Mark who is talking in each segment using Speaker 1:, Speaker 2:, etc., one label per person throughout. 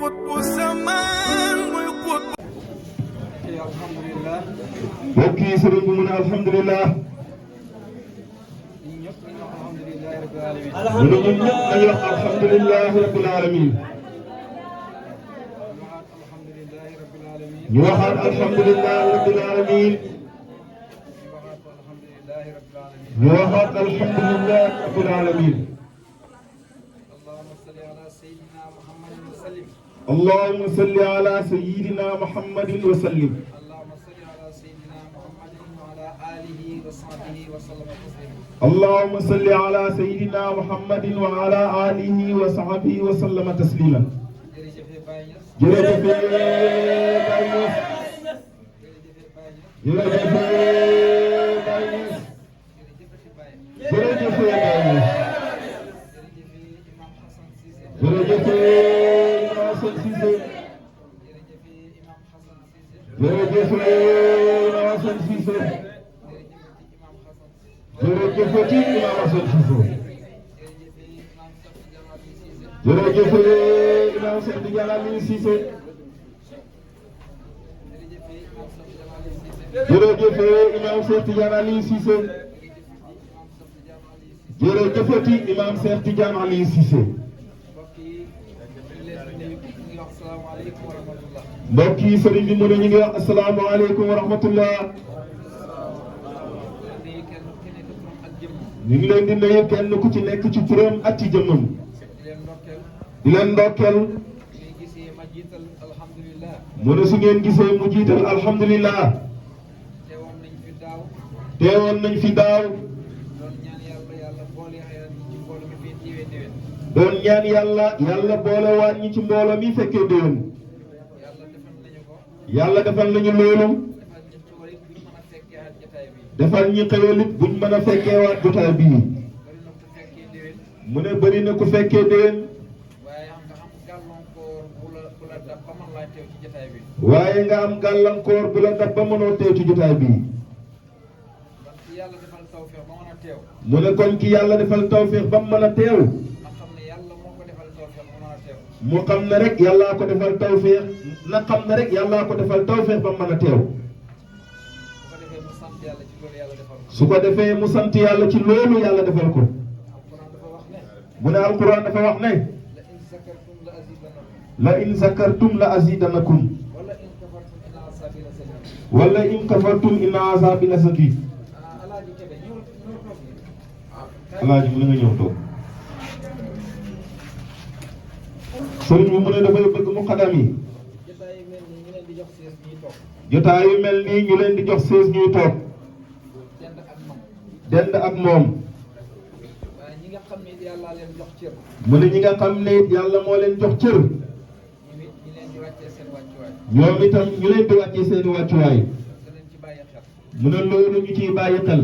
Speaker 1: قطب الزمان mooy قطب.
Speaker 2: alhamdulilah.
Speaker 3: mbokk yi sëriñ bi mu ne alhamdulilah.
Speaker 2: ñun ñëpp ñu wax alhamdulilah rabbil alamin.
Speaker 3: mu ne ñun ñëpp nañu wax alhamdulilah rabbil alamin. ñu waxaat alhamdulilah rabbil alamin. ñu waxaat alhamdulilah rabbil alamin. اللهم صل على سيدنا محمد وسلم. اللهم صل على سيدنا محمد وعلى آله وصحبه وسلم تسليما. jërëjëf Baye Niass. jërëjëf Baye Niass. jërëjëf Baye Niass. jërëjëf Imam Hassan Cissé. jërëjëf Imam Hassan Cissé. jërëjëf Imam Hassan Cissé. jërëjëf Imam Cheikh Tidiane Aliou Cissé. jërëjëf Imam Cheikh Tidiane Aliou Cissé. jërëjëfati Imam Cheikh Tidiane Aliou Cissé. mbokk yi sëriñ bi mu ne ñu ngi wax asalaamaaleykum wa rahmatullah. ñu ngi leen di nuyu kenn ku ci nekk ci turam ak ci jëmmam. di leen ndokkeel. mu ne su ngeen gisee mu jiital alhamdulilah. teewoon nañ fi daaw. doon ñaan yàlla yàlla boole waat ñi ci mbooloo mi fekkee déwén. yàlla defal nañu loolu. defal ñi xewalit buñ mën a fekkee waat jotaay bii. mu ne bëri na ku fekkee déwén. waaye nga am gàllankoor bu la dab ba mënoo teew ci jotaay bii. mu ne kon ki yàlla defal tawféex ba mu mën a teew. mu xam ne rek yàllaa ko defal tawféex na xam ne rek yàllaa ko defal tawféex ba mu mën a teew. su ko defee mu sant yàlla ci loolu yàlla defal ko. mu ne alquran dafa wax ne. la in zakartum la azidanakum. wala in kafartum inna azabi la sadid. alaaji mu ne nga ñëw toog. sëriñ bi mu ne dafay bëgg mu xadam yi. jotaay yu mel nii ñu leen di jox sées ñuy toog. dend ak moom. mu ne ñi nga xam ne yàlla moo leen jox cër. ñoom itam ñu leen di wàccee seeni wàccuwaay. mu ne loolu ñu ciy bàyyi xel.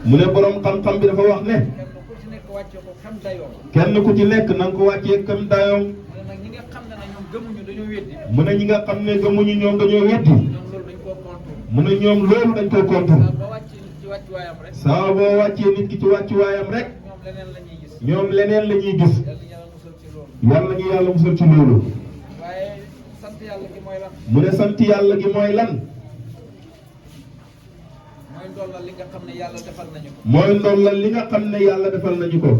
Speaker 3: mu ne borom xam-xam bi dafa wax ne. kenn ku ci nekk na nga ko wàccee kam dayoom. mu ne ñi nga xam ne gëmuñu ñoom dañoo weddi. mu ne ñoom loolu dañ koo contre. saa boo wàccee nit ki ci wàccuwaayam rek. ñoom leneen la ñuy gis. yàlla ñu yàlla musal ci loolu. mu ne sant yàlla gi mooy lan. mooy ndollal li nga xam ne yàlla defal nañu ko. mooy ndollal li nga xam ne yàlla defal nañu ko.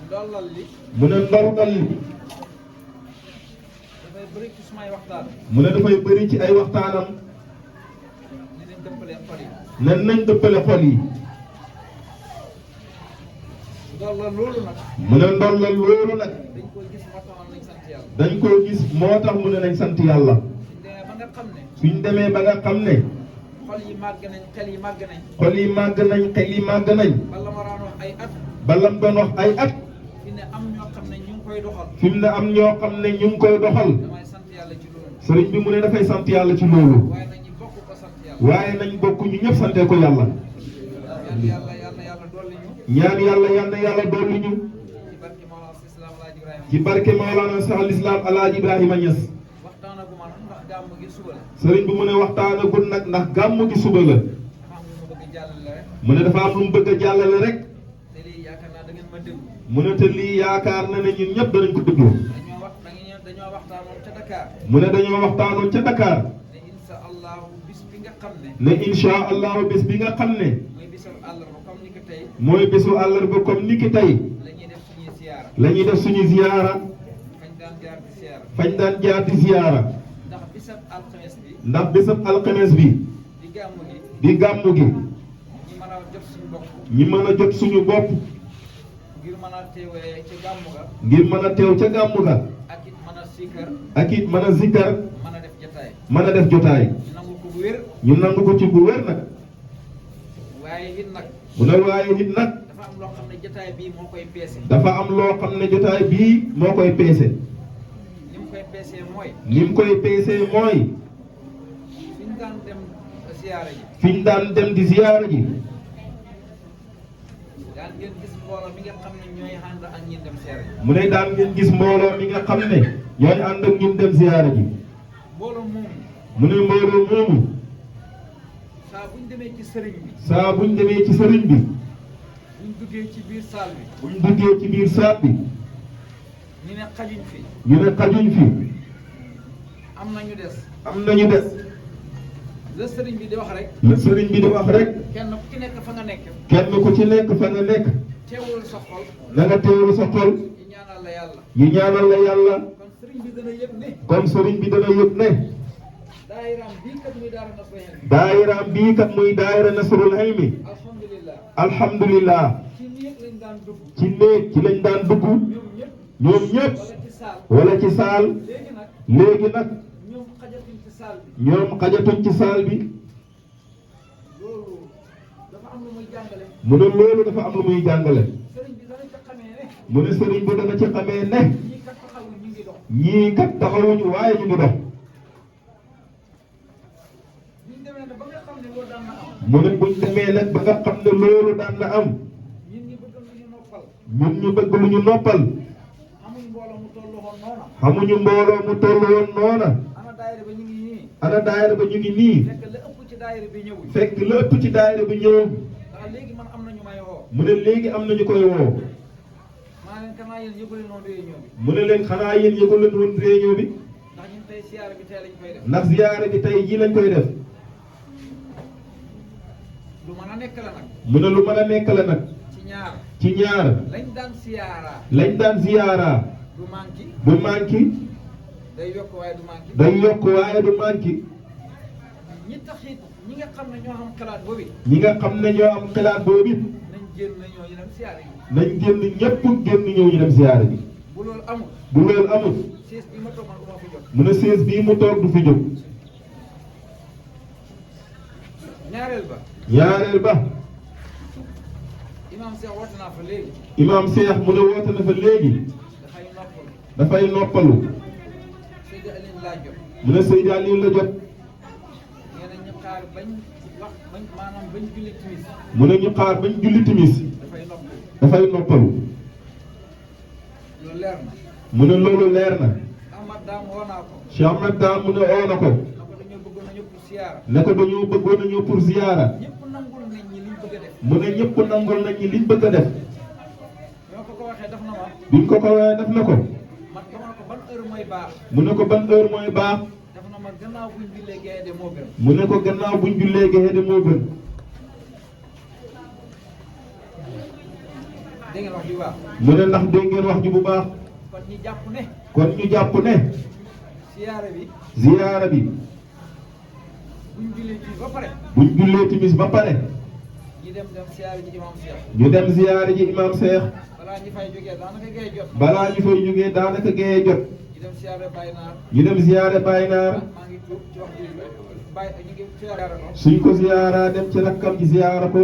Speaker 3: ndollal li. mu ne ndollal li. dafay bëri ci sumay waxtaan. mu ne dafay bëri ci ay waxtaanam. ne nañ dëppale xol yi. ne nañ dëppale xol yi. ndollal loolu nag. mu ne ndollal loolu nag. dañ koo gis moo tax nañ sant yàlla. dañ koo gis moo tax mu ne nañ sant yàlla. suñ demee ba nga xam ne. xol yi màgg nañ xel yi màgg nañ. xol yi màgg nañ xel yi màgg nañ. bala ma daan wax ay at. bala mu doon wax ay at. fi ne am ñoo xam ne ñu ngi koy doxal. fi mu ne am ñoo xam ne ñu ngi koy doxal. damay sant yàlla ci loolu. sëriñ bi mu ne dafay sant yàlla ci loolu. waaye nañ bokk ko sant yàlla. waaye nañ bokk ñu ñëpp sante ko yàlla. ñaan yàlla yàlla dolli ñu. ci barke Mawlana Cheikh al Islam Alaaji Ibrahima Niass. sëriñ bi mu ne waxtaanagul nag ndax gàmmu gi suba la. mu ne dafa am lu mu bëgg a jàllale rek.
Speaker 2: te lii yaakaar naa da ngeen ma déglu.
Speaker 3: mu ne te lii yaakaar na ne ñun ñëpp danañ ko déglu.
Speaker 2: dañoo waxtaanoon ca Dakar.
Speaker 3: mu ne dañoo waxtaanoon ca Dakar.
Speaker 2: ne incha allahu bis bi nga xam ne.
Speaker 3: ne incha allahu bis bi nga xam ne.
Speaker 2: mooy bisu àllarba comme ni ki tey.
Speaker 3: mooy bisu àllarba comme ni ki tey.
Speaker 2: la ñuy def suñuy ziyaara.
Speaker 3: la ñuy def suñu ziyaara.
Speaker 2: fañ daan jaar di ziyaara.
Speaker 3: fañ daan jaar di ziyaara.
Speaker 2: ndax bisab alxames bi.
Speaker 3: ndax bisab alxames bi.
Speaker 2: di gàmmu gi.
Speaker 3: di gàmmu gi.
Speaker 2: ñi mën a jot suñu bopp.
Speaker 3: ñi mën a jot suñu bopp.
Speaker 2: ngir mën a teewee ca gàmmu ga.
Speaker 3: ngir mën a teew ca gàmmu ga.
Speaker 2: ak it mën a sikkar.
Speaker 3: ak it mën a zikkar.
Speaker 2: mën a def jotaay.
Speaker 3: mën a def jotaay.
Speaker 2: ñu nangu ko bu wér.
Speaker 3: ñu nangu ko ci bu wér nag.
Speaker 2: waaye it nag.
Speaker 3: mu ne waaye it nag.
Speaker 2: dafa am loo xam ne jotaay bii moo koy peese.
Speaker 3: dafa am loo xam ne jotaay bii moo koy peese.
Speaker 2: ni mu koy peesee mooy.
Speaker 3: ni mu koy peesee mooy.
Speaker 2: fi ñu daan dem ziyaara ji.
Speaker 3: fi ñu daan dem di ziyaara ji.
Speaker 2: daan ngeen gis mbooloo mi nga xam ne ñooy ànd ak ñi dem ziyaara ji.
Speaker 3: mu ne daan ngeen gis mbooloo mi nga xam ne ñooy ànd ak ñun dem ziyaara ji.
Speaker 2: mbooloo moomu.
Speaker 3: mu ne mbooloo moomu.
Speaker 2: saa buñ demee ci sëriñ bi.
Speaker 3: saa buñ demee ci sëriñ bi.
Speaker 2: buñ duggee ci biir saal bi.
Speaker 3: buñ duggee ci biir saal bi.
Speaker 2: ñu ne xajuñ fi.
Speaker 3: ñu ne xajuñ fi.
Speaker 2: am na ñu des.
Speaker 3: am na ñu des.
Speaker 2: la sëriñ bi di wax rek.
Speaker 3: la sëriñ bi di wax rek.
Speaker 2: kenn ku ci nekk fa nga nekk.
Speaker 3: kenn ku ci nekk fa nga nekk.
Speaker 2: teewul sa xol.
Speaker 3: na nga teewlu sa xol.
Speaker 2: ñu ñaanal la yàlla.
Speaker 3: ñu ñaanal la yàlla.
Speaker 2: kon sëriñ bi dana yëg ne.
Speaker 3: comme sëriñ bi dana yëg ne.
Speaker 2: daayiraam bii kat muy daara Nasrul Hilmi.
Speaker 3: daayiraam bii kat muy daayira Nasrul Hilmi.
Speaker 2: alhamdulilah.
Speaker 3: alhamdulilah.
Speaker 2: ci néeg lañ daan dugg.
Speaker 3: ci néeg ci lañ daan dugg. ñoom ñëpp.
Speaker 2: wala ci saal.
Speaker 3: wala ci saal.
Speaker 2: léegi nag.
Speaker 3: léegi nag.
Speaker 2: ñoom xajatuñ ci saal bi.
Speaker 3: ñoom xajatuñ ci saal bi.
Speaker 2: loolu dafa am lu muy jàngale.
Speaker 3: mu ne loolu dafa am lu muy jàngale.
Speaker 2: sëriñ bi dana ca xamee ne.
Speaker 3: mu ne sëriñ bi dana ci xamee ne.
Speaker 2: ñii kat taxawuñ ñu ngi dox.
Speaker 3: ñii kat taxawuñu waaye ñu ngi dox.
Speaker 2: buñ demee nag ba nga xam ne loolu daan na am.
Speaker 3: mu ne buñ demee nag ba nga xam ne loolu daan na am.
Speaker 2: ñun ñi bëgg lu ñu noppal.
Speaker 3: ñun ñu bëgg lu ñu noppal.
Speaker 2: amuñ mbooloo mu tollu woon noona.
Speaker 3: xamuñu mbooloo mu toll woon noona.
Speaker 2: ana daayira ba ñu ngi nii.
Speaker 3: ana daayira ba ñu ngi nii.
Speaker 2: fekk la ëpp ci daayira bi ñëwuñ.
Speaker 3: fekk la ëpp ci daayira bi ñëw.
Speaker 2: ndax léegi man am na ñu may woo.
Speaker 3: mu ne léegi am nañu koy woo.
Speaker 2: maa leen kanaa yéen yëgule noonu réunion bi.
Speaker 3: mu ne leen xanaa yéen yëgul leen woon réunion bi.
Speaker 2: ndax ñun tey siyaara bi tey lañ koy def.
Speaker 3: ndax ziyaara bi tey jii lañ koy def.
Speaker 2: lu mën a nekk la nag.
Speaker 3: mu ne lu mën a nekk la nag.
Speaker 2: ci ñaar.
Speaker 3: ci ñaar.
Speaker 2: lañ daan siyaara.
Speaker 3: lañ daan ziyaara.
Speaker 2: du manqué.
Speaker 3: du manqué.
Speaker 2: day yokk waaye du manqué.
Speaker 3: day yokk waaye du manqué.
Speaker 2: ñi taxit ñi nga xam ne ñoo am xalaat boobu.
Speaker 3: ñi nga xam ne ñoo am xalaat boobu.
Speaker 2: nañ génn ñoo ñu dem siyaara yi.
Speaker 3: nañ génn ñëpp génn ñëw ñu dem ziyaara bi.
Speaker 2: bu loolu amul.
Speaker 3: bu loolu amul.
Speaker 2: siis bi ma toog man du ma fi jot.
Speaker 3: mu ne siis bii mu toog du fi jóg.
Speaker 2: ñaareel ba.
Speaker 3: ñaareel ba.
Speaker 2: imaam Cheikh woote naa fa léegi.
Speaker 3: imaam Cheikh mu ne woote na fa léegi.
Speaker 2: dafay noppalu.
Speaker 3: dafay noppalu.
Speaker 2: Seydi Aline laa jot.
Speaker 3: mu ne Seydi Aliou la jot.
Speaker 2: nee na ñu xaar bañ wax bañ maanaam bañ julli timis.
Speaker 3: mu ne ñu xaar bañ julli timis.
Speaker 2: dafay noppalu.
Speaker 3: dafay noppalu.
Speaker 2: loolu leer na.
Speaker 3: mu ne loolu leer na.
Speaker 2: Ahmad Daam woo naa ko.
Speaker 3: Cheikh Ahmad Daam mu ne oo na ko.
Speaker 2: na ko dañoo bëggoon a ñëw pour siyaara.
Speaker 3: ne ko dañoo bëggoon a ñëw pour ziyaara.
Speaker 2: ñëpp nangul nañ ñi liñ bëgg a def.
Speaker 3: mu ne ñëpp nangul nañ ñi liñ bëgg a def.
Speaker 2: ñoo ko waxee daf na ma.
Speaker 3: biñ ko waxee def na ko.
Speaker 2: man dama ne ko ban heure mooy baax.
Speaker 3: mu ne ko ban heure mooy baax.
Speaker 2: daf na ma gannaaw buñ jullee gaye de moo gën.
Speaker 3: mu ne ko gannaaw buñ jullee gexe de moo gën.
Speaker 2: dégg ngeen wax ju baax.
Speaker 3: mu ne ndax dégg ngeen wax ji bu baax.
Speaker 2: kon ñi jàpp ne.
Speaker 3: kon ñu jàpp ne.
Speaker 2: siyaara bi.
Speaker 3: ziyaara bi.
Speaker 2: buñ jullee timis ba pare.
Speaker 3: buñ jullee timis ba pare.
Speaker 2: ñi dem siyaara ji imam Cheikh.
Speaker 3: ñu dem ziyaara ji imaam Cheikh.
Speaker 2: balaa ñu fay jógee daanaka gaye jot.
Speaker 3: balaa ñu fay jógee daanaka gexe jot.
Speaker 2: ñu dem siyaara Baye Naar.
Speaker 3: ñu dem ziyaare Baye Naar.
Speaker 2: maa ngi tuub ci wax ji Baye ñu ngi siyaara ko.
Speaker 3: suñ ko ziyaara dem ci rakkam ci ziyaara ko.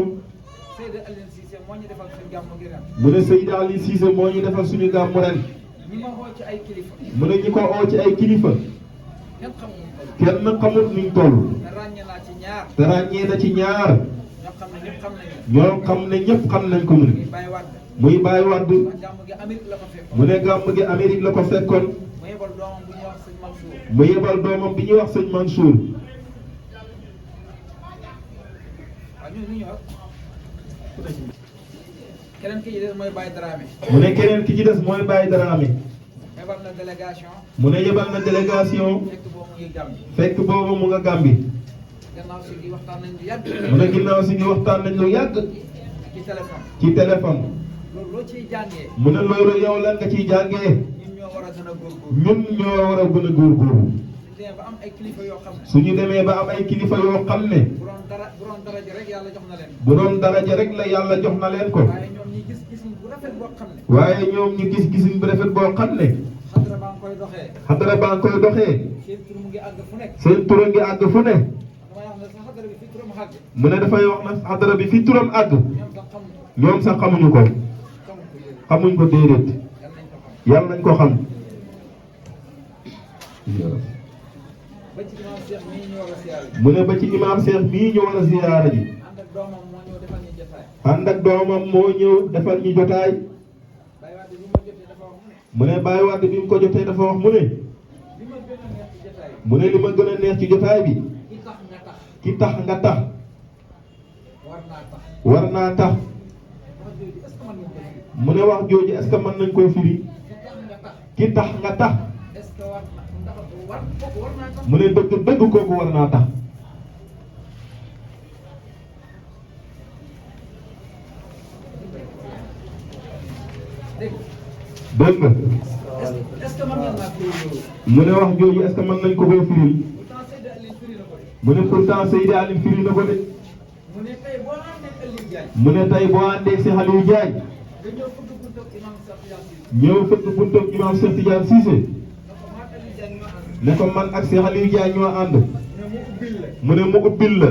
Speaker 2: Seydi Aline Cissé moo ñu defal suñu gàmmu gi ren.
Speaker 3: mu ne Seydi Aliou Cissé moo ñu defal suñu gàmmu ren.
Speaker 2: ñi ma woo ci ay kilifa.
Speaker 3: mu ne ñi ko oo ci ay kilifa.
Speaker 2: kenn xamul ñu toll.
Speaker 3: kenn xamut nuñ toll.
Speaker 2: te ràññee naa ci ñaar.
Speaker 3: te ràññee na ci ñaar.
Speaker 2: ñoo xam ne ñëpp xam nañu.
Speaker 3: ñoo xam ne ñëpp xam nañ ko mu ne.
Speaker 2: muy Baye Wade.
Speaker 3: muy Baye Wade.
Speaker 2: ndax gàmmu gi Amérique la ko fekk.
Speaker 3: mu ne gàmmu gi Amérique la ko fekkoon.
Speaker 2: mu yebal doomam bu ñuy wax sëñ Mansour.
Speaker 3: mu yebal doomam bi ñuy wax sëñ Mansour.
Speaker 2: waaw ñun ñu ñëw. keneen ki ci des mooy Baye Dramé.
Speaker 3: mu ne keneen ki ci des mooy Baye Dramé.
Speaker 2: yebal na délégation.
Speaker 3: mu ne yebal na délégation.
Speaker 2: fekk boobu mu ngi Gambie.
Speaker 3: fekk boobu mu nga Gambie.
Speaker 2: gannaaw si gi waxtaan nañ lu yàgg.
Speaker 3: mu ne ginnaaw si gi waxtaan nañ lu yàgg.
Speaker 2: ci téléphone.
Speaker 3: ci téléphone.
Speaker 2: loolu loo ciy jàngee.
Speaker 3: mu ne loolu yow lan nga ciy jàngee.
Speaker 2: ñun ñoo war a gën a góorgóorlu.
Speaker 3: ñun ñoo war a gën a góorgóorlu.
Speaker 2: suñu demee ba am ay kilifa yoo xam ne.
Speaker 3: suñu demee ba am ay kilifa yoo xam ne.
Speaker 2: bu doon daraja rek yàlla jox na leen.
Speaker 3: bu doon daraja rek la yàlla jox na leen ko.
Speaker 2: waaye ñoom ñi gis-gisin bu rafet boo xam ne.
Speaker 3: waaye ñoom ñu gis-gisin bu rafet boo xam ne.
Speaker 2: xadara baa ngi koy doxee.
Speaker 3: xadara baa ngi koy doxee.
Speaker 2: seen tur mu ngi àgg fu nekk.
Speaker 3: seen tur ngi àgg fu ne.
Speaker 2: damay wax ne sax xadara bi fi turam àgg.
Speaker 3: mu ne dafay wax na xadara bi fi turam àgg.
Speaker 2: ñoom sax xamuñu
Speaker 3: ñoom sax xamuñu ko. xamuñ ko déedéet. yàlla nañ ko xam.
Speaker 2: ba ci imaam Cheikh mii ñu war a siyaare.
Speaker 3: mu ne ba ci imaam Cheikh mii ñu war a siyaare ji.
Speaker 2: ànd ak doomam moo ñëw defal ñu jotaay.
Speaker 3: ànd ak doomam moo ñëw defal ñu jotaay.
Speaker 2: Baye Wade bi ma jotee dafa wax mu ne.
Speaker 3: mu ne Baye Wade bi mu ko jotee dafa wax mu ne.
Speaker 2: li ma gën a neex ci jotaay bi.
Speaker 3: mu ne li ma gën a neex ci jotaay bi.
Speaker 2: ki tax nga tax.
Speaker 3: ki tax nga tax.
Speaker 2: war naa tax.
Speaker 3: war naa tax.
Speaker 2: wax jooju est-ce que mën nañ ko firi.
Speaker 3: mu ne wax jooju est-ce que mën nañ koo firi.
Speaker 2: ki tax nga tax.
Speaker 3: ki tax nga tax.
Speaker 2: est-ce que war na ndax war kooku war naa tax.
Speaker 3: mu ne dëgg dëgg kooku war naa tax.
Speaker 2: dégg
Speaker 3: dégg nga.
Speaker 2: est-ce que mën naa firi loolu.
Speaker 3: mu ne wax jooju est-ce que mën nañ ko koo firil.
Speaker 2: pourtant Seydi Aliou firi na ko de.
Speaker 3: mu ne pourtant Seydi Aliou firi na ko de.
Speaker 2: mu ne tey boo àndee Aliou Diagne.
Speaker 3: mu ne tey boo àndee si Aliou Diagne.
Speaker 2: nga ñëw fëgg buntu imam Cheikh Tidiane Cissé.
Speaker 3: ñëw fëgg buntu imam Cheikh Tidiane Cissé.
Speaker 2: ne ko man Aliou Diagne ñoo ànd.
Speaker 3: ne ko man ak si Aliou Diagne ñoo ànd.
Speaker 2: mu ubbil la.
Speaker 3: mu ne mu ubbil la.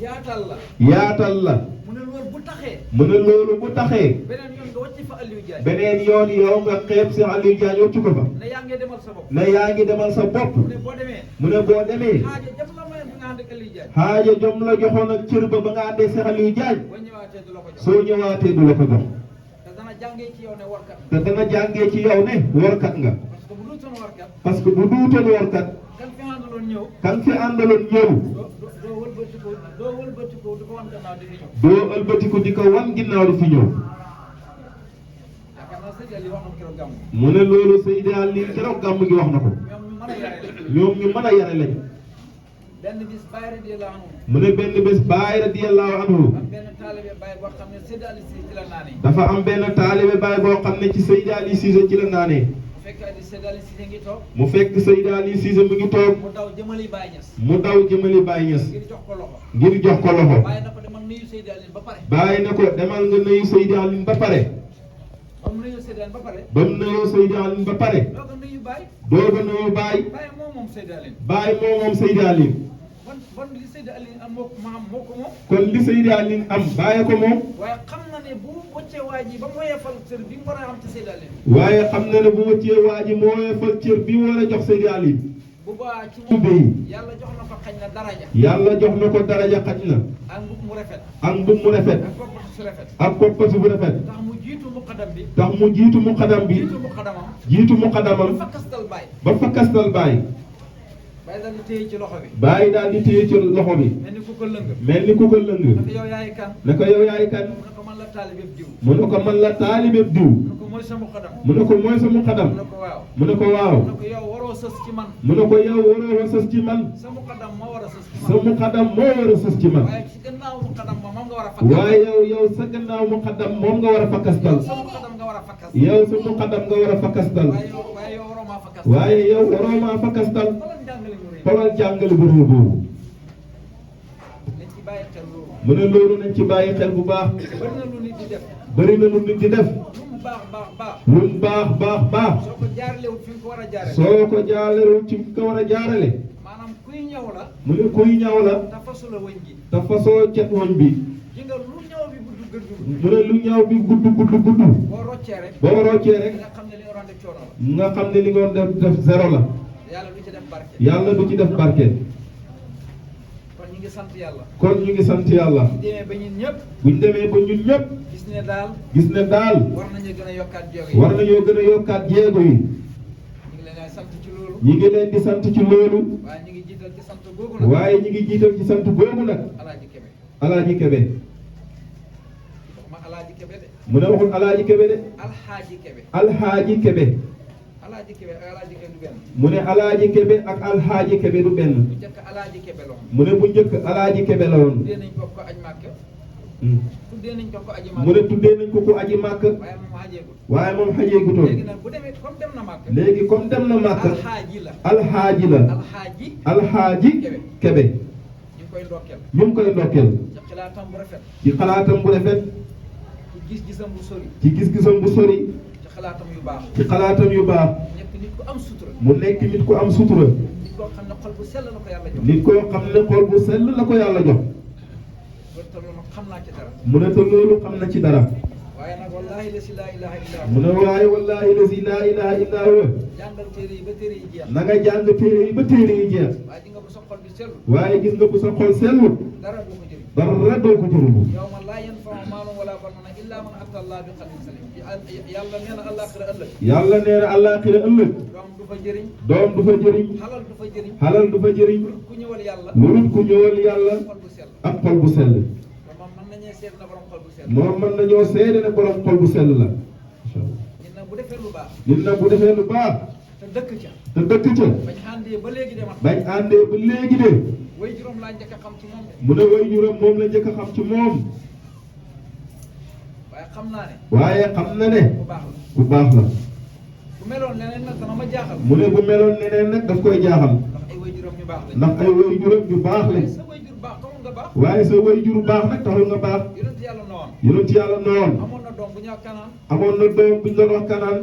Speaker 2: yaatal la.
Speaker 3: yaatal la.
Speaker 2: mu ne loolu bu taxee.
Speaker 3: mu ne loolu bu taxee.
Speaker 2: beneen yoon nga wàcc fa Aliou Diagne.
Speaker 3: beneen yoon yow nga xeeb si Aliou Diagne waccu ko fa.
Speaker 2: ne yaa ngi demal sa bopp.
Speaker 3: ne yaa ngi demal sa bopp.
Speaker 2: mu ne boo demee.
Speaker 3: mu ne boo demee.
Speaker 2: xaaja jëm la may bi nga ànd ak Aliou Diagne.
Speaker 3: xaaja jom la joxoon ak cër ba nga àndee si Aliou Diagne.
Speaker 2: boo ñëwaatee du la ko jox.
Speaker 3: soo ñëwaatee du la ko jox.
Speaker 2: te dana jàngee ci yow ne warkat.
Speaker 3: te dana jàngee ci yow ne warkat nga.
Speaker 2: parce que bu dul sama warkat.
Speaker 3: parce que bu duutoon warkat.
Speaker 2: kan fi àndaloon ñëw.
Speaker 3: kan fi àndaloon ñëw.
Speaker 2: doo wëlbatiku di ko wan gannaaw di fi ñëw.
Speaker 3: doo ëlbatiku di ko wan ginnaaw di fi ñëw.
Speaker 2: yaakaar naa Seydi Aliou wax na keroog gàmm.
Speaker 3: mu ne loolu Seydi Aliou keroog gàmm gi wax na ko.
Speaker 2: ñoom ñu mën a yare lañ.
Speaker 3: ñoom ñu mën a yare lañ.
Speaker 2: benn bis Baye radiyallahu anhu.
Speaker 3: mu ne benn bés Baye radiyallahu anhu.
Speaker 2: am benn taalibe Baye boo xam ne Seydi Aliou Cissé ci la naanee.
Speaker 3: dafa am benn taalibe Baye boo xam ne ci Seydi Aliou Cissé ci la naanee.
Speaker 2: bu fekkee di Seydi Aliou Cissé ngi toog.
Speaker 3: mu fekk Seydi Aliou Cissé mu ngi toog.
Speaker 2: mu daw jëmali Baye Niass.
Speaker 3: mu daw jëmali Baye Niass.
Speaker 2: ngir jox ko loxo.
Speaker 3: ngir jox ko loxo.
Speaker 2: Baye na ko demal nuyu Seydi Aliou ba pare.
Speaker 3: Baye ne ko demal nga nuyu Seydi Aliou ba pare.
Speaker 2: ba mu nuyu Seydi Aliou ba pare.
Speaker 3: ba mu nuyoo Seydi Aliou ba pare.
Speaker 2: doo ko nuyu Baye.
Speaker 3: doo ko nuyu Baye.
Speaker 2: Baye moom Seydi Aliou.
Speaker 3: Baye moom Seydi Aliou.
Speaker 2: bon li Seydi Aliou am moo ko moom.
Speaker 3: kon li Seydi Aliou am Baye ko moom.
Speaker 2: waaye xam na ne bu wëccee waa ji ba mu woyefal cër bi mu war a am ci Seydi Aliou.
Speaker 3: waaye xam na ne bu wëccee waa ji moo woyefal cër bi war a jox Seydi Aliou.
Speaker 2: bu baax ci
Speaker 3: ubbi.
Speaker 2: moom yàlla jox na ko xañ na daraja.
Speaker 3: yàlla jox na ko daraja xaj na.
Speaker 2: ak mbub mu rafet.
Speaker 3: ak mbub mu rafet.
Speaker 2: ak koppatu su rafet.
Speaker 3: ak koppatu bu rafet.
Speaker 2: tax mu jiitu muqaddam bi.
Speaker 3: tax mu jiitu mu xadam bi.
Speaker 2: jiitu muqaddamam.
Speaker 3: jiitu mu xadamam.
Speaker 2: ba fakkastal Baye.
Speaker 3: ba fakkastal Baye.
Speaker 2: Baye daal di téye ci loxo bi.
Speaker 3: Baye daal di téye ci loxo bi.
Speaker 2: mel ni ku ko lëng.
Speaker 3: mel ni ku ko lëng.
Speaker 2: ne ko yow yaay kan.
Speaker 3: ne ko yow yaay kan.
Speaker 2: mu ne ko man la taalibeeb diw.
Speaker 3: mu ne ko man la taalibeeb diw.
Speaker 2: mu ne ko mooy sa muqaddam.
Speaker 3: mu ne ko mooy sa mu xadam.
Speaker 2: mu ne ko waaw.
Speaker 3: mu ne ko waaw.
Speaker 2: mu ne ko yow waroo sës ci man.
Speaker 3: mu ne ko yow waroo sës ci man.
Speaker 2: sa muqaddam moo war a sës ci
Speaker 3: sa
Speaker 2: man.
Speaker 3: mu xadam moo war a sës ci man.
Speaker 2: waaye ci gannaaw muqaddam ma moom nga war a fakkastal.
Speaker 3: waaye yow sa gannaaw mu xadam moom nga war a fakkastal.
Speaker 2: sa muqaddam nga war a fakkastal.
Speaker 3: yow sa mu xadam nga war a fakkastal.
Speaker 2: waaye yow waroo maa fakkastal.
Speaker 3: waaye yow waroo maa fakkastal.
Speaker 2: xoolal njàngale mu rëy.
Speaker 3: xoolal jàngale bu rëy boobu.
Speaker 2: nañ ci bàyyi xel loolu.
Speaker 3: mu ne loolu nañ ci bàyyi xel bu baax.
Speaker 2: bari na lu nit di def.
Speaker 3: bëri na lu nit di def.
Speaker 2: lu mu baax baax baax.
Speaker 3: lu mu baax baax.
Speaker 2: soo ko jaaralewul fi nga ko war a jaarale.
Speaker 3: soo ko jaaralewul ci fi ko war a jaarale.
Speaker 2: maanaam kuy ñëw la.
Speaker 3: mu ne kuy ñaw la.
Speaker 2: te fasu la wëñ gi.
Speaker 3: te fasoo cet woñ bi.
Speaker 2: ji nga lu ñëw bi gudd gëdd.
Speaker 3: mu ne lu ñaw bi gudd gudd gudd.
Speaker 2: boo roccee rek.
Speaker 3: boo roccee rek.
Speaker 2: nga xam ne li nga doon def coono la.
Speaker 3: nga xam ne li nga doon def zéro la.
Speaker 2: yàlla du ci def barke.
Speaker 3: yàlla du ci def barke.
Speaker 2: kon ñu ngi sant yàlla.
Speaker 3: kon ñu ngi sant yàlla.
Speaker 2: bu demee ba ñun ñëpp.
Speaker 3: buñ demee ba ñun ñëpp.
Speaker 2: gis ne daal.
Speaker 3: gis ne daal.
Speaker 2: war nañu gën a yokkaat jéego yi.
Speaker 3: war nañoo gën a yokkaat jéego yi.
Speaker 2: ñu ngi leen di sant ci loolu.
Speaker 3: ñi ngi leen di sant ci loolu.
Speaker 2: waaye ñu ngi jiital ci sant googu nag.
Speaker 3: waaye ñi ngi jiital ci sant googu nag.
Speaker 2: Alaaji Kebe.
Speaker 3: Alaaji Kebe.
Speaker 2: di ko Kebe de.
Speaker 3: mu ne waxul alaaji kebe de
Speaker 2: Alxaaji Kebe.
Speaker 3: alxaaji kebe
Speaker 2: Alaaji Kebe ak Alaaji Kebe du benn.
Speaker 3: mu ne alaaji kebe ak alxaaji kebe du benn
Speaker 2: bu njëkk Alaaji Kebe la woon.
Speaker 3: mu ne bu njëkk alaaji kebe la woon
Speaker 2: tuddee nañ ko aj Màkka. tuddee nañ ko aji Màkka.
Speaker 3: mu ne tuddee nañ ko aji màkk
Speaker 2: waaye moom xajeegul.
Speaker 3: waaye moom xajeegutoon
Speaker 2: léegi nag bu demee comme dem na Màkka.
Speaker 3: léegi comme dem na màkk
Speaker 2: alxaaji la.
Speaker 3: alxaaji la
Speaker 2: alxaaji.
Speaker 3: alxaaji kebe
Speaker 2: ñu ngi koy ndokkeel.
Speaker 3: ñu ngi koy ndokkeel
Speaker 2: ci xalaatam bu rafet.
Speaker 3: ci xalaatam bu rafet
Speaker 2: ci gis-gisam bu sori.
Speaker 3: ci gis-gisam bu sori
Speaker 2: ci xalaatam yu baax.
Speaker 3: ci xalaatam yu baax
Speaker 2: nekk nit ku am sutura.
Speaker 3: mu nekk nit ku am sutura
Speaker 2: nit koo xam ne xol bu sell la ko yàlla jox.
Speaker 3: nit koo xam ne xol bu sell la ko yàlla jox
Speaker 2: loolu tamit nag xam naa ci dara.
Speaker 3: mu ne te loolu xam na ci dara
Speaker 2: waaye nag wallaahi la si laa ilaha illa
Speaker 3: mu ne waaye wallaahi lazi laa ilaha illa huwa
Speaker 2: jàngal téere yi ba téere yi jeex.
Speaker 3: na nga jàng téere yi ba téere yi jeex
Speaker 2: waaye di nga bu sa xol bi sellu.
Speaker 3: waaye gis nga bu sa xol sellu
Speaker 2: dara du ko jëriñ.
Speaker 3: dara doo ko jëriñu
Speaker 2: yow man laa yanfau maalun wala banuuna illa man ata allah bi qalbin salim. yàlla nee na àllaaxira ëllëg.
Speaker 3: yàlla nee na àllaaxira ëllëg
Speaker 2: doom du fa jëriñ.
Speaker 3: doom du fa jëriñ
Speaker 2: xalal du fa jëriñ.
Speaker 3: xalal du fa jëriñ
Speaker 2: ku ñëwal yàlla.
Speaker 3: lu dul ku ñëwal yàlla
Speaker 2: xol bu sell.
Speaker 3: ak xol bu sell
Speaker 2: kon moom mën nañee seet na borom xol bu sell.
Speaker 3: moom mën nañoo seede ne borom xol bu sell la incha allah
Speaker 2: nit nag bu defee lu baax.
Speaker 3: nit nag bu defee lu baax
Speaker 2: te dëkk ca.
Speaker 3: te dëkk ca
Speaker 2: bañ àndee ba léegi de man.
Speaker 3: bañ àndee ba léegi de
Speaker 2: way juróom laa njëkk a xam ci moom de.
Speaker 3: mu ne way juróom moom la njëkk a xam ci moom
Speaker 2: waaye xam naa ne.
Speaker 3: waaye xam na ne
Speaker 2: bu baax la.
Speaker 3: bu baax la
Speaker 2: bu meloon leneen nag dana ma jaaxal.
Speaker 3: mu ne bu meloon neneen nag daf koy jaaxal
Speaker 2: ndax ay way juróom ñu baax lañ.
Speaker 3: ndax ay way juróom yu baax lañ
Speaker 2: sa way jur baax taxul nga baax.
Speaker 3: waaye sa way jur baax nag taxul nga baax
Speaker 2: yonent yàlla noonu.
Speaker 3: yonent yàlla noonu
Speaker 2: amoon na doom bu ñaaw kanaan.
Speaker 3: amoon na doom buñ doon wax kanaan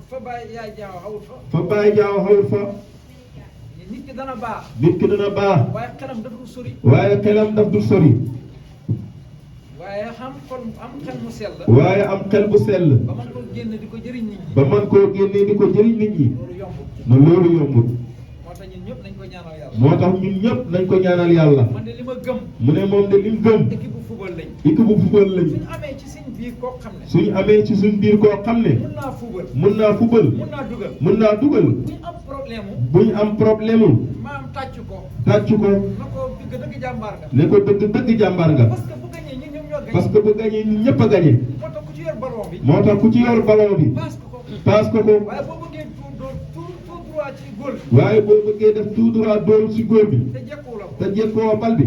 Speaker 2: fa bàyyi yaay jaaw xawut fa.
Speaker 3: fa bàyyi jaaw xawul fa
Speaker 2: nit ki dana baax.
Speaker 3: nit ki dina baax
Speaker 2: waaye xelam dafa sori.
Speaker 3: waaye xelam daf du sori
Speaker 2: waaye am xel mu sell.
Speaker 3: waaye am xel bu sell
Speaker 2: ba man ko génn di ko jëriñ nit ñi.
Speaker 3: ba man koo génnee di ko jëriñ nit ñi
Speaker 2: loolu yombul.
Speaker 3: na loolu yombul
Speaker 2: moo tax ñun ñëpp nañ ko ñaanal yàlla.
Speaker 3: moo tax ñun ñëpp nañ ko ñaanal yàlla
Speaker 2: man de li ma gëm.
Speaker 3: mu ne moom de lim gëm
Speaker 2: équipe bu football lañ.
Speaker 3: équipe bu football lañ
Speaker 2: suñu amee ci suñ biir koo xam ne.
Speaker 3: suñu amee ci suñ biir koo xam ne
Speaker 2: mun naa football.
Speaker 3: mun naa football
Speaker 2: mun naa dugal.
Speaker 3: mun naa dugal
Speaker 2: bu ñu am problème mu.
Speaker 3: buñ am problème mu
Speaker 2: maam tàcc ko.
Speaker 3: tàcc ko
Speaker 2: na ko dëgg jàmbaar nga.
Speaker 3: ne ko dëgg jàmbaar nga
Speaker 2: parce que bu gañee ñun ñoom ñoo gañe.
Speaker 3: parce que bu gañee ñun ñëpp a gañe
Speaker 2: moo tax ku ci yor ballon bi.
Speaker 3: moo tax ku ci yor ballon bi
Speaker 2: paas ko ko.
Speaker 3: paas ko ko
Speaker 2: waaye boo bëggee tout droit ci góol bi.
Speaker 3: waaye boo bëggee def tout droit dóor si góor bi
Speaker 2: te jekkoo la ko.
Speaker 3: te jekkoo bal bi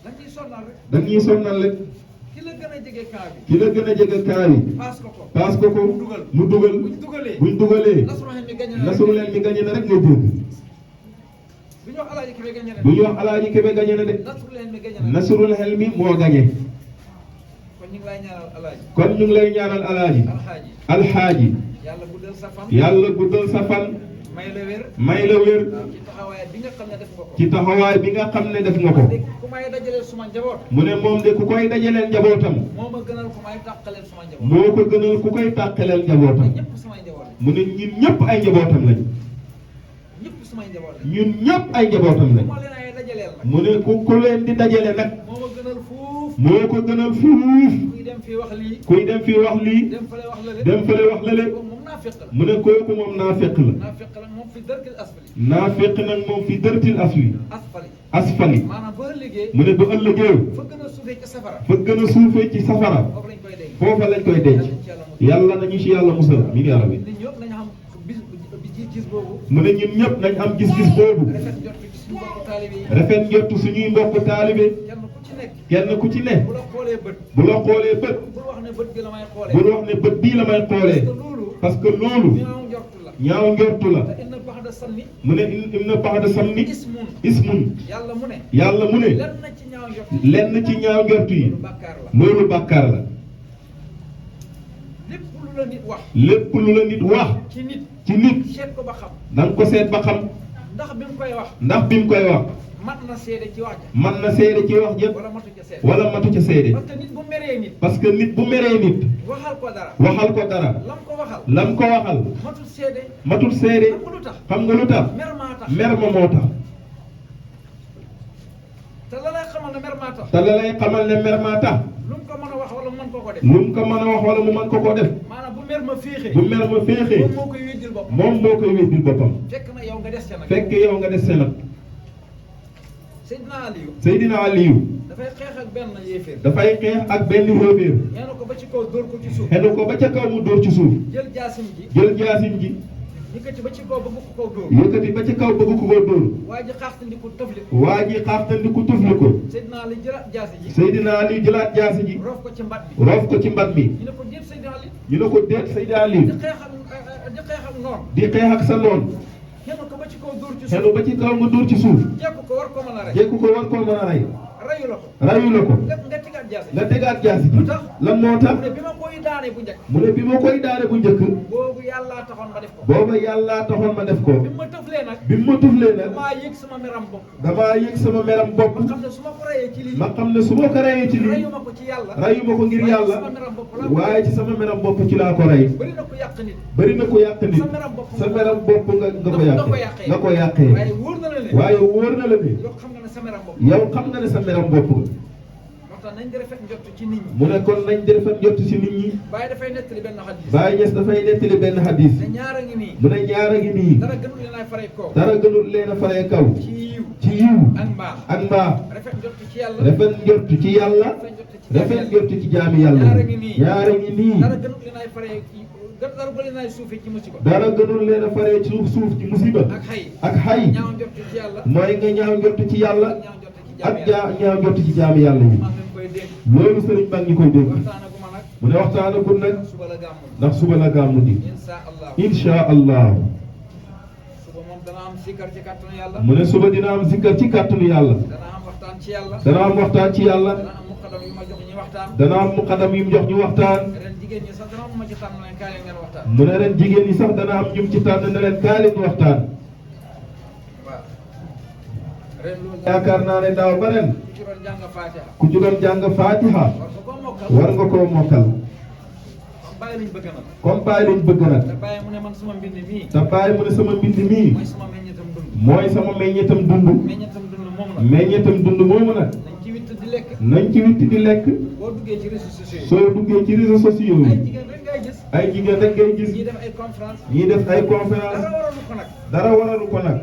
Speaker 2: da ciy sonnal rek.
Speaker 3: dañuy sonnal rek
Speaker 2: ki la gën a jege camp bi.
Speaker 3: ki la gën a jege kaa yi
Speaker 2: paas ko ko.
Speaker 3: paas ko ko mu dugal
Speaker 2: buñ dugalee.
Speaker 3: buñ dugalee
Speaker 2: nasrullahi mi gañe na
Speaker 3: nasru leen mi gañe na rek nga dégg
Speaker 2: bu ñu wax alaaji Kebe gañe na.
Speaker 3: bu ñu wax alaaji kebe gañe na de
Speaker 2: nasrullahi mi gañe na.
Speaker 3: nasrul xel mi moo gañe
Speaker 2: kon ñu ngi lay ñaanal alaaji.
Speaker 3: kon ñu ngi lay ñaanal alaaji
Speaker 2: alxaaji.
Speaker 3: alxaaji
Speaker 2: yàlla guddal sa fan.
Speaker 3: yàlla guddal sa fan
Speaker 2: may la wér.
Speaker 3: may la wér
Speaker 2: ci taxawaay bi nga xam ne def nga ko.
Speaker 3: ci taxawaay bi nga xam ne def nga ko
Speaker 2: ku may dajaleel suma njaboot.
Speaker 3: mu ne moom de ku koy dajaleel njabootam
Speaker 2: moo ma gënal ku may tàqaleel suma njaboot.
Speaker 3: moo ko gënal ku koy tàqaleel njabootam
Speaker 2: ñëpp sumay njaboot lañ.
Speaker 3: mu ne ñun ñëpp ay njabootam lañ
Speaker 2: ñëpp sumay njaboot lañ.
Speaker 3: ñun ñëpp ay njabootam lañ
Speaker 2: moo leen ay dajaleel nag.
Speaker 3: mu ne ku leen di dajale nag
Speaker 2: moo ma gënal fuuf.
Speaker 3: moo ko gënal fuuf
Speaker 2: kuy dem fii wax lii.
Speaker 3: kuy dem fii wax lii
Speaker 2: dem fële wax lële.
Speaker 3: dem fële wax lële
Speaker 2: kooku moom naa fekk la.
Speaker 3: mu ne kooku moom naa fekk la
Speaker 2: naa fekk la moom fi dërkil asfali.
Speaker 3: naa fekk nag moom fi dërtil asli
Speaker 2: asfali.
Speaker 3: asfali
Speaker 2: maanaam boo liggéey.
Speaker 3: mu ne ba ëllëgee
Speaker 2: fa gën a suufee ci safara.
Speaker 3: fa gën a suufee ci safara
Speaker 2: foofu lañ koy dégg.
Speaker 3: foofa lañ koy denc yàlla nañu ci yàlla musal mi ngi yàlla bi
Speaker 2: nit ñëpp nañu xam bis bi ci gis boobu.
Speaker 3: mu ne ñun ñëpp nañ am gis-gis boobu
Speaker 2: rafet njort ci suñu mbokku taalibe yi.
Speaker 3: rafet njott suñuy mbokk taalibe
Speaker 2: kenn ku ci nekk.
Speaker 3: kenn ku ci ne
Speaker 2: bu la xoolee bët.
Speaker 3: bu la xoolee bët
Speaker 2: bul wax ne bët bi la may xoolee.
Speaker 3: bul wax ne bët bii la may xoolee
Speaker 2: te loolu.
Speaker 3: parce que loolu
Speaker 2: ñaaw njortu la.
Speaker 3: ñaaw njortu la
Speaker 2: te inna baxda sanni.
Speaker 3: mu ne inna baxda samni
Speaker 2: ismun.
Speaker 3: ismun
Speaker 2: yàlla mu ne.
Speaker 3: yàlla mu ne
Speaker 2: lenn ci ñaaw njort yi.
Speaker 3: lenn ci ñaaw njort yi
Speaker 2: loolu bàkkaar la.
Speaker 3: loolu bàkkaar la
Speaker 2: lépp lu la nit wax.
Speaker 3: lépp lu la nit wax
Speaker 2: ci nit.
Speaker 3: ci nit
Speaker 2: seet ko ba xam.
Speaker 3: na nga ko seet ba xam
Speaker 2: ndax bi mu koy wax.
Speaker 3: ndax bi mu koy wax
Speaker 2: mat na seede ci wax ja.
Speaker 3: man na seede ci wax jëpp
Speaker 2: wala matu ca seede.
Speaker 3: wala matu ca seede
Speaker 2: parce que nit bu meree nit.
Speaker 3: parce que nit bu meree nit
Speaker 2: waxal ko dara.
Speaker 3: waxal ko dara
Speaker 2: lam ko waxal.
Speaker 3: lam ko waxal
Speaker 2: matul seede.
Speaker 3: matul seede
Speaker 2: xam nga lu tax.
Speaker 3: xam nga lu tax
Speaker 2: mer maa tax.
Speaker 3: mer ma moo tax
Speaker 2: te la lay xamal ne mer maa tax.
Speaker 3: te la lay xamal ne mer maa tax
Speaker 2: lu mu ko mën a wax wala mu mën ko ko def.
Speaker 3: lu mu ko mën a wax wala mu mën ko koo def
Speaker 2: maanaam bu mer ma féexee.
Speaker 3: bu mer ma féexee
Speaker 2: moom moo koy wéddil boppam.
Speaker 3: moom moo koy weddil boppam
Speaker 2: fekk na yow nga des ca nag.
Speaker 3: fekk yow nga des seen nag Seydina Aliyu
Speaker 2: dafay xeex ak benn yéeféer.
Speaker 3: dafay xeex ak benn yéeféer
Speaker 2: xenu ko ba ci kaw dóor ko ci suuf.
Speaker 3: xenu ko ba ca kaw mu dóor ci suuf
Speaker 2: jël jaasim ji.
Speaker 3: jël jaasim ji
Speaker 2: yëkkati ba ci kaw bëgg ko kaw dóor.
Speaker 3: yëkkati ba ca kaw bëgg ko koo dóor
Speaker 2: waa ji xaaxtandiku tëfli ko.
Speaker 3: waa ji xaaxtandiku tufli ko
Speaker 2: Seydina Ali jëlaat jaasi ji.
Speaker 3: Seydina Aliyu jëlaat jaasi ji
Speaker 2: roof ko ci mbat bi.
Speaker 3: roof ko ci mbat mi
Speaker 2: ñu ne ko déet Seydina Ali.
Speaker 3: ñu ne ko déet Seydina Aliyu
Speaker 2: di xeex ak noon.
Speaker 3: di xeex ak sa noon
Speaker 2: xenu ko ba ci kaw dóor ci suuf.
Speaker 3: xenu ba ci kaw nga dóor ci suuf
Speaker 2: jekku ko war ko mën a rey.
Speaker 3: jekku ko war koo mën a rey
Speaker 2: reyu la ko.
Speaker 3: rayu la ko
Speaker 2: nga tegaat jaasi.
Speaker 3: nga tegaat jaasi ji
Speaker 2: lu tax
Speaker 3: lan moo tax
Speaker 2: mu ne bi ma koy daane bu njëkk.
Speaker 3: mu ne bi ma koy daane bu njëkk
Speaker 2: boobu yàllaa taxoon ma def ko.
Speaker 3: booba yàllaa taxoon ma def ko
Speaker 2: bi ma tëflee nag.
Speaker 3: bi ma tuflee nag
Speaker 2: damaa yëg sama meram bopp.
Speaker 3: damaa yëg sama meram bopp
Speaker 2: ma xam ne su ma ko reyee ci lii.
Speaker 3: ma xam ne su ma ko reyee ci lii
Speaker 2: reyu ma ko ci yàlla.
Speaker 3: rayu ma ko ngir yàlla
Speaker 2: sama meram bopp laa ko
Speaker 3: waaye ci sama meram bopp ci laa ko rey
Speaker 2: bëri na ko yàq nit.
Speaker 3: bëri na ko yàq nit
Speaker 2: sa meram bopp
Speaker 3: sa meram bopp nga ko yàqee nga ko yàqee
Speaker 2: waaye wóor na la ne.
Speaker 3: waaye wóor na la ne
Speaker 2: yow xam nga ne sa meram bopp.
Speaker 3: yow xam nga ne sa meram bopp
Speaker 2: moo tax nañ di rafet njott ci nit ñi.
Speaker 3: mu ne kon nañ di rafet njott ci nit ñi
Speaker 2: Baye dafay nettali benn xadis.
Speaker 3: Baye Niass dafay nettali benn hadis
Speaker 2: ne ñaara ngi nii.
Speaker 3: mu ne ñaara ngi nii
Speaker 2: dara gënul leen ay faray kaw.
Speaker 3: dara gënul leen a faree kaw
Speaker 2: ci yiw.
Speaker 3: ci yiw
Speaker 2: ak mbaax.
Speaker 3: ak mbaax
Speaker 2: rafet njott ci yàlla.
Speaker 3: rafet njott ci yàlla rafet njott ci jaami yàlla
Speaker 2: ñaara ngi nii.
Speaker 3: ñaara ngi nii
Speaker 2: dara gënul leen ay faray dara gënul leen ay suufee ci musiba.
Speaker 3: dara gënul leen a faree ci suuf ci musiba
Speaker 2: ak xay.
Speaker 3: ak xay
Speaker 2: ñaaw njott ci yàlla.
Speaker 3: mooy nga ñaaw njott ci yàlla
Speaker 2: ñaaw njott ci
Speaker 3: ak
Speaker 2: jaam yàlla.
Speaker 3: ñaaw njott ci jaami yàlla yi
Speaker 2: maa ngi koy dégg.
Speaker 3: loolu sëriñ baa ngi koy dégg
Speaker 2: waxtaanaguma nag.
Speaker 3: mu ne waxtaanagul nag
Speaker 2: suba la gàmmu.
Speaker 3: ndax suba la gàmmu di
Speaker 2: insha allah.
Speaker 3: insha allah
Speaker 2: suba moom dana am sikkar ci kàttanu yàlla.
Speaker 3: mu ne suba dina am zikkar ci kàttanu yàlla
Speaker 2: dana am waxtaan ci yàlla.
Speaker 3: dana am waxtaan ci yàlla
Speaker 2: dana am muqaddam yu ma jox ñi waxtaan.
Speaker 3: dana am muqaddam yu mu jox ñu waxtaan
Speaker 2: ren jigéen ñi sax dana am ma ci tànn leen kaay leen ngeen waxtaan.
Speaker 3: mu ne ren jigéen ñi sax dana am ñum ci tànn ne leen kaa leen waxtaan
Speaker 2: waaw. ren loolu.
Speaker 3: yaakaar naa ne daaw ba ren
Speaker 2: ku ci doon jàng Fatiha.
Speaker 3: ku ci doon jàng Fatiha
Speaker 2: war nga koo mokkal.
Speaker 3: war nga koo mokkal
Speaker 2: comme bàyyi lañ bëgg nag.
Speaker 3: comme Baye lañ bëgg nag
Speaker 2: te bàyyi mu ne man suma mbind mii.
Speaker 3: te Baye mu ne sama mbind mii
Speaker 2: mooy suma meññetam dund.
Speaker 3: mooy sama meññetam dund
Speaker 2: meññetam dund moom la.
Speaker 3: meññetam dund moomu nag
Speaker 2: nañ ci witt di lekk.
Speaker 3: nañ ci witti di lekk
Speaker 2: boo duggee ci réseaux sociaux yi.
Speaker 3: soo duggee ci réseaux sociaux
Speaker 2: ay
Speaker 3: yi
Speaker 2: jigéen rek ngay gis.
Speaker 3: ay jigéen rek ngay gis
Speaker 2: ñii def ay conférence.
Speaker 3: ñii def ay conférence
Speaker 2: dara waralu ko nag.
Speaker 3: dara waralu ko nag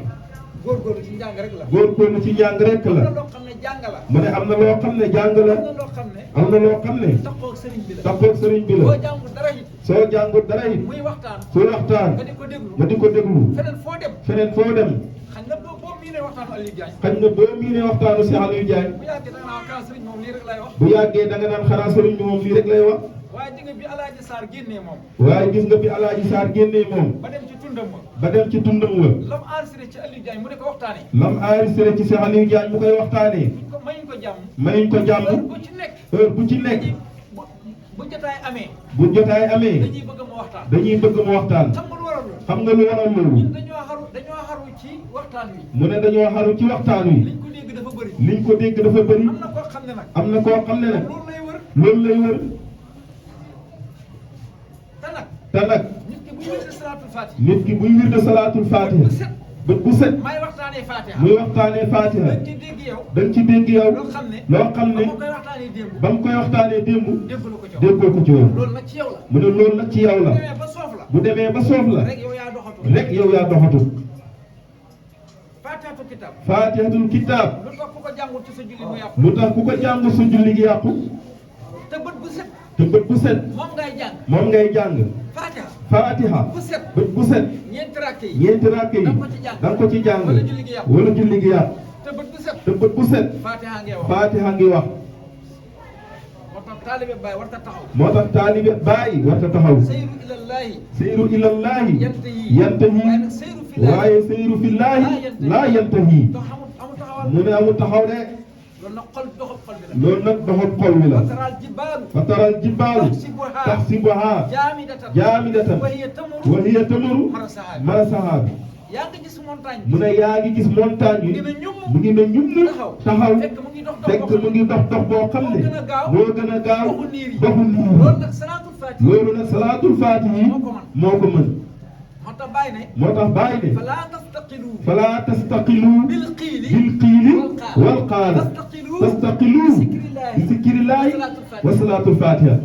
Speaker 2: góorgóorlu ci njàng rek la.
Speaker 3: góorgóorlu ci njàng rek
Speaker 2: am na
Speaker 3: la
Speaker 2: loo xam ne jàng la.
Speaker 3: mu ne am na loo xam ne jàng la
Speaker 2: am na loo xam ne.
Speaker 3: am na loo xam ne
Speaker 2: taxoo ak sëriñ bi la.
Speaker 3: taxoog sëriñ bi
Speaker 2: boo
Speaker 3: la
Speaker 2: jàngul dara it.
Speaker 3: soo jàngut dara it
Speaker 2: muy waxtaan.
Speaker 3: soo waxtaan
Speaker 2: nga di ko déglu.
Speaker 3: nga di ko déglu
Speaker 2: feneen foo dem.
Speaker 3: feneen foo dem
Speaker 2: xam nga boo miinee waxtaanu Aliou Diagne.
Speaker 3: xañ na boo miinee waxtaanu si Aliou Diagne
Speaker 2: bu yàggee da nga naan kan sëriñ moom lii rek lay wax.
Speaker 3: bu yàggee da nga naan xanaa sëriñ bi moom lii rek lay wax
Speaker 2: waaye di nga bi Alaaji Sarr génnee moom.
Speaker 3: waaye gis nga bi Alaaji Sarr génnee moom
Speaker 2: ba dem ci tundam ma.
Speaker 3: ba dem ci tundam wa
Speaker 2: lam enregistré ci Aliou Diagne mu ne ko waxtaanee.
Speaker 3: lam enregistré ci si Aliou Diagne mu koy waxtaanee
Speaker 2: mayuñ ko jàmm.
Speaker 3: mayuñ ko jàmm
Speaker 2: heure bu ci nekk.
Speaker 3: heure bu ci nekk
Speaker 2: bu jotaay amee.
Speaker 3: bu jotaay amee
Speaker 2: dañuy bëgg mu waxtaan.
Speaker 3: dañuy bëgg mu waxtaan
Speaker 2: xam nga lu waral loolu.
Speaker 3: xam nga lu waral loolu
Speaker 2: ñun dañoo xaru ci waxtaan wi.
Speaker 3: mu ne dañoo xaru ci waxtaan wi
Speaker 2: liñ ko dégg dafa bëri.
Speaker 3: liñ ko dégg dafa bëri
Speaker 2: am na koo xam ne nag.
Speaker 3: am na koo xam ne nag
Speaker 2: loolu lay wër.
Speaker 3: loolu lay wër
Speaker 2: te nag.
Speaker 3: te nag
Speaker 2: nit ki buy wirde salaatul faatiha.
Speaker 3: nit ki buy wirde salaatul faatiha bët bu set
Speaker 2: may waxtaanee faatiha.
Speaker 3: muy waxtaanee faatiha
Speaker 2: dañ ci dégg yow.
Speaker 3: dañ ci dégg yow
Speaker 2: loo xam ne.
Speaker 3: loo xam ne
Speaker 2: ba mu koy waxtaanee démb.
Speaker 3: ba mu koy waxtaanee démb
Speaker 2: déggalu ko ci
Speaker 3: déggoo ko ci woon
Speaker 2: loolu nag ci yow la.
Speaker 3: mu ne loolu nag ci yow la
Speaker 2: bu demee ba soof la.
Speaker 3: bu demee ba soof la
Speaker 2: rek yow yaa doxatu.
Speaker 3: rek yow yaa doxatu
Speaker 2: faatihatu kitab.
Speaker 3: faatihatul kitaab
Speaker 2: lu tax ku ko jàngul ci sa julli mu yàqu.
Speaker 3: lu tax ku ko jàng sa julli gi yàqu
Speaker 2: te bët bu set.
Speaker 3: te bët bu set
Speaker 2: moom ngay jàng.
Speaker 3: moom ngay jàng
Speaker 2: faatiha.
Speaker 3: faatiha
Speaker 2: bu set.
Speaker 3: bët bu set
Speaker 2: ñeenti rakk yi.
Speaker 3: ñeenti rakk yi
Speaker 2: da nga ko ci jàng.
Speaker 3: da nga ko ci jàng
Speaker 2: wala julli gi yàqu.
Speaker 3: wala julli gi yàqu
Speaker 2: te bët bu set.
Speaker 3: te bët bu set
Speaker 2: faatiha ngay wax.
Speaker 3: faatiha ngi wax
Speaker 2: moo tax taalibe Baay war ta taxaw.
Speaker 3: moo tax taalibe bàyyi warta taxaw
Speaker 2: seyru ilallaahi.
Speaker 3: seyru ilallaahi
Speaker 2: yantahi.
Speaker 3: yantahi
Speaker 2: waaye nag seyru fillaahi.
Speaker 3: waaye seyru fillaahi laa yantahi
Speaker 2: donc amul taxawal.
Speaker 3: mu ne amul taxaw de
Speaker 2: loolu nag xol doxal xol bi la.
Speaker 3: loolu nag doxal xol wi la
Speaker 2: taral jibaalu.
Speaker 3: fa taral jibbaalu taxsibuha
Speaker 2: jaamidatan.
Speaker 3: jaamidatan
Speaker 2: wa hiya tamuru.
Speaker 3: wa hiya tamuru
Speaker 2: mara sahaabi.
Speaker 3: mara sahaabi
Speaker 2: yaa ngi gis montagne
Speaker 3: mu ne yaa ngi gis montagne yi mu ngi ne ñum taxaw
Speaker 2: fekk mu ngi dox
Speaker 3: fekk mu ngi dox dox boo xam ne moo gën a gaaw
Speaker 2: doxu niir yi.
Speaker 3: doxu niir
Speaker 2: loolu nag salaatul faatiha.
Speaker 3: loolu nag salaatul faatihi moo ko mën
Speaker 2: moo tax bàyyi ne.
Speaker 3: moo tax bàyyi ne
Speaker 2: falaa tastaqilu.
Speaker 3: falaa tastaqilu
Speaker 2: bil qiili.
Speaker 3: bil qiili wal qaali tastaqilu bi zikrillaahi wa salaatul faatiha